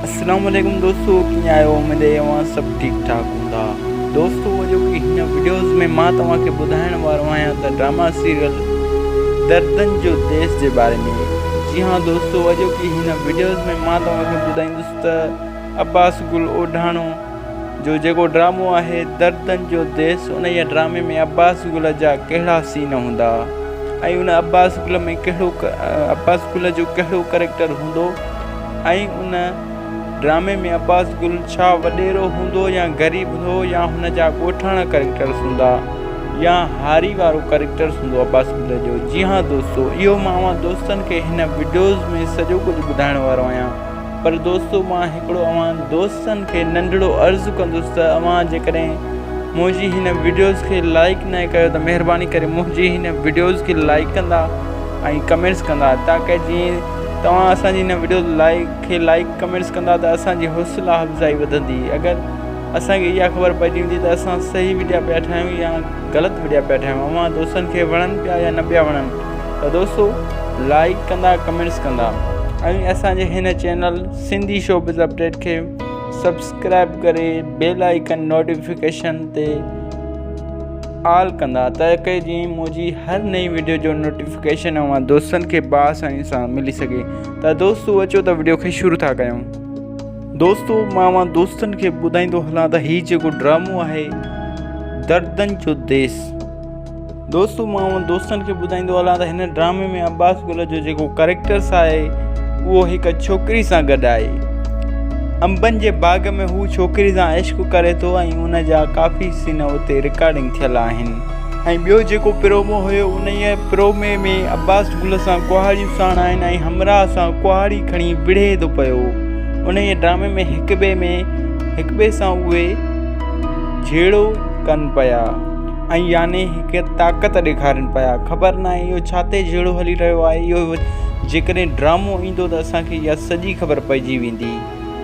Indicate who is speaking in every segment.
Speaker 1: اسلام عليڪم دوستو ڪيئن آهيو اميد آهي اوهان سڀ ٺيڪ ٺاڪ هوندا دوستو اڄوڪي هن وڊيوز ۾ مان توهان کي ٻڌائڻ وارو آهيان ته ڊراما سيريل دردن جو ديس جي باري ۾ جي ها دوستو اڄوڪي هن وڊيوز ۾ مان توهان کي ٻڌائيندس ته عباس گل اوڍاڻو جو جيڪو ڊرامو آهي دردن جو ديس انهيء ڊرامي ۾ عباس گل جا ڪهڙا سين هوندا ۽ ان عباس گل ۾ ڪهڙو عباس گل جو ڪهڙو ڪريڪٽر هوندو ۽ ان ڊرامي ۾ عباس گل ڇا وڏيرو هوندو يا غريب هوندو يا هن جا ڳوٺاڻا ڪريڪٽرس هوندا يا هاري وارو ڪريڪٽرس هوندو عباس گل جو جي ها دوستو اهو مان اوهان دوستن کي هن وڊيوز ۾ سڄو ڪجهه ٻڌائڻ وارو آهيان پر دوستو مان هڪڙو اوهان دوستن کي ننڍڙو عرض ڪندس ته اوهان جيڪڏهن منهنجي هن وڊيوز کي لائڪ نه ڪيو ته مهرباني ڪري منهنجي هن وڊيوز کي لائڪ ڪندا ۽ ڪمينٽس ڪندا تاڪه جيئن توهان اسان جي هن وڊيو لائڪ کي لائڪ ڪمينٽس ڪندا ته اسان جي حوصلا افزائي وڌندي اگر اسان کي اها خبر پئجي ويندي ته اسان صحيح وڊيا پيا ٺاهيون يا غلط وڊيا پيا ٺاهيون اوهان دوستن کي وڻن پيا يا نه پيا وڻن ته دوستو لائڪ ڪندا ڪمينٽس ڪندا ۽ اسان جي هن چينل سنڌي شوبز اپڊيٽ کي سبسڪرائب ڪري بيل آئيڪن نوٽيفڪيشن تي آل ڪندا ته جيئن منهنجي هر نئين وڊيو جو نوٽيفڪيشن اوهان دوستن کي بآساني سان ملي سگهي ته دوستو اچو ته وڊيو کي شروع ٿا ڪيون. دوستو مان اوهان دوستن کي ٻڌائيندو هلان ته هي جيڪو ڊرامو آهي دردن جو ديس دوستو مان اوهان دوستن کي ٻڌائيندو هلان ته هن ڊرامي ۾ عباس گل جو جيڪو ڪريڪٽرس آهي اهو هڪ ڇوڪري سان گڏ آهي انبن جي باغ ۾ هو ڇوڪري سان عشق ڪري ٿو ۽ ان جا ڪافي سين اتي رڪارڊنگ ٿيل آهن. ۽ ٻيو جيڪو پرومو هيو انهيء پرومي ۾ عباس گل سان ڪهاڙيون ساڻ آهن ۽ همراهه سان ڪهاڙي کڻي وڙهي ٿو پيو. انهيء ڊرامي ۾ هڪٻئي ۾ هڪٻئي سان اهي جهيڙو ڪن پيا ۽ يعني هڪ طاقت ڏيکارين پيا. خبر ناهي اهو ڇا تي جهيڙو هلي رهيو آهي اهو جيڪڏهن ڊرامو ايندو ته اسان کي اها سڄي خبر پئجي ويندي.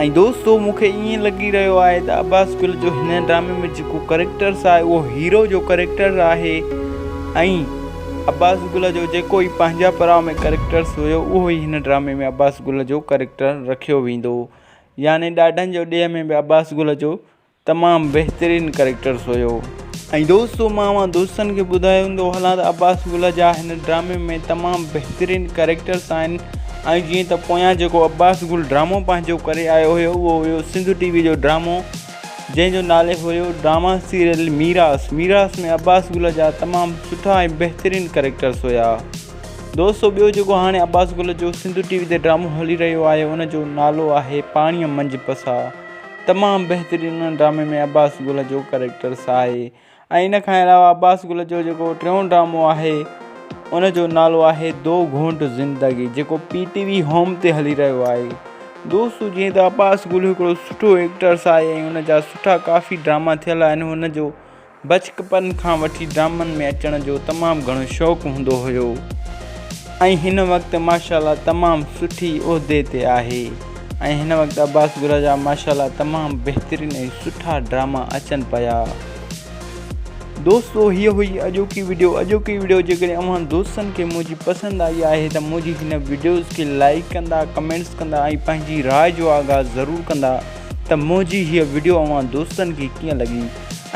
Speaker 1: ۽ دوستو مون کي ائين لڳي رهيو آهي ته عباس گل جو هن ڊرامي ۾ جيڪو ڪريڪٽرس آهي اهو هيرو جو ڪريڪٽر آهي ۽ عباس گل جو جيڪو ئي پنهنجا پراء ۾ ڪريڪٽرس هيو اهو ئي هن ڊرامي ۾ عباس گل جو ڪريڪٽر رکيو ويندو يعني ڏاڍن جو ڏيهه ۾ به عباس گل جو تمام بهترين ڪريڪٽرس هيو. ۽ دوستو مان اوهان دوستن کي ٻڌائيندو هلان ته عباس گل جا هن ڊرامي ۾ تمام بهترين ڪريڪٽرس آهن ۽ جيئن ته پويان جيڪو عباس گل ڊرامو پنهنجو ڪري آيو هيو اهو هيو سنڌ ٽي وي جو ڊرامو جنهن جو نالي هيو ڊراما سيريل ميراث ميراث ۾ عباس گل جا تمام سٺا ۽ بهترين ڪريڪٽرس هيا دوستو ٻيو جيڪو هاڻي عباس گل جو سنڌ ٽي وي تي ڊرامو هلي رهيو آهي ان جو نالو آهي پاڻيء منجهه پساهه تمام بهترين ان ڊرامي ۾ عباس گل جو ڪريڪٽرس آهي ۽ ان کان علاوه عباس گل جو جيڪو ٽيون ڊرامو آهي ان جو نالو آهي دو گهونٽ زندگي جيڪو پي ٽي وي هوم تي هلي رهيو آهي دوستو جيئن ته عباس گل هڪڙو سٺو ايڪٽرس آهي ۽ ان جا سٺا ڪافي ڊراما ٿيل آهن هن جو بچپن کان وٺي ڊرامن ۾ اچڻ جو تمام گهڻو شوق هوندو هيو ۽ هن وقت ماشاءالله تمام سٺي عهدي تي آهي ۽ هن وقت عباس گل جا ماشاءالله تمام بهترين ۽ سٺا ڊراما اچن پيا. دوستو هيء هئي اڄوڪي وڊيو اڄوڪي وڊيو جيڪڏهن اوهان دوستن کي منهنجي پسند آئي آهي ته منهنجي هن وڊيوز کي لائيڪ ڪندا ڪمينٽس ڪندا ۽ پنهنجي راء جو آغاز ضرور ڪندا ته منهنجي هيء وڊيو اوهان دوستن کي ڪيئن لڳي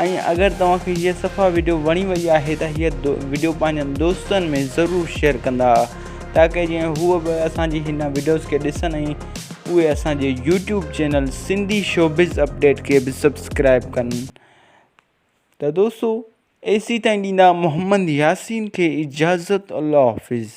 Speaker 1: ۽ اگر توهان کي هيء صفا وڊيو وڻي وئي آهي ته هيء وڊيو پنهنجن دوستن ۾ ضرور شيئر ڪندا تاڪه جيئن هو به اسان جي هن وڊيوز کي ڏسن ۽ اهي اسان جي YouTube channel Sindhi showbiz update کي به سبسڪرائب ڪن ته دوستو ايسي تائين ڏيندا محمد ياسين کي اجازت الله حافظ.